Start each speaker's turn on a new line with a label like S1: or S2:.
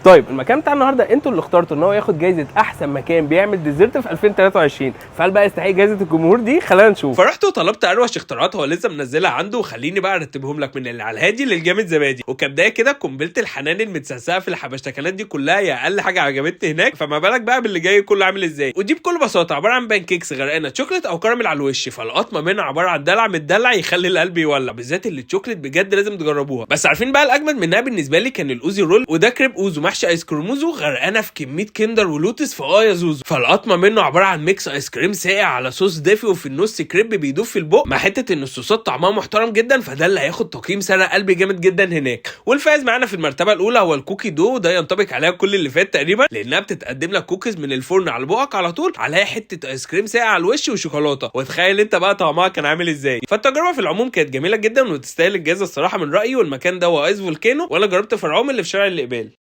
S1: طيب المكان بتاع النهارده انتوا اللي اخترتوا ان هو ياخد جايزة احسن مكان بيعمل dessert في 2023، فهل بقى يستحق جايزة الجمهور دي؟ خلينا نشوف.
S2: فرحت وطلبت اروش اختراعات هو لسه منزلها عنده، وخليني بقى ارتبهم لك من اللي على الهادي للجامد زبادي. وكبدايه كده قنبلة الحنان المتسقسقه في الحبشتكنات دي كلها هي اقل حاجة عجبتني هناك، فما بالك بقى باللي جاي كله عامل ازاي. ودي بكل بساطة عبارة عن pancakes غرقانة شوكليت او كراميل على الوش، فالقطمه منها عبارة عن دلع متدلع يخلي القلب يولع، بالذات اللي الشوكليت بجد لازم تجربوها. بس عارفين بقى الاجمد منها بالنسبة لي كان الاوزي roll، وده كريب اوزو محشي ايس كريموزو غرقانة في كمية كندر ولوتس فاه يا زوزو. فالقطمه منه عبارة عن mix ايس كريم ساقع على صوص دافي، وفي النص كريب بيدوب في البق، مع حتة ان الصوصات طعمها محترم جدا، فده اللي هياخد تقييم سرق قلبي جامد جدا هناك. والفائز معانا في المرتبة الاولى هو ال cookie dough، ده ينطبق عليها كل اللي فات تقريبا، لانها بتتقدم لك كوكيز من الفرن على بقك على طول، عليها حتة ايس كريم ساقع على الوش وشوكولاته، وتخيل انت بقى طعمها كان عامل ازاي. فالتجربه في العموم كانت جميلة جدا وتستاهل الجائزة الصراحة من رايي. والمكان ده هو Ice Volcano، وانا جربت فرعهم اللي في شارع الاقبال.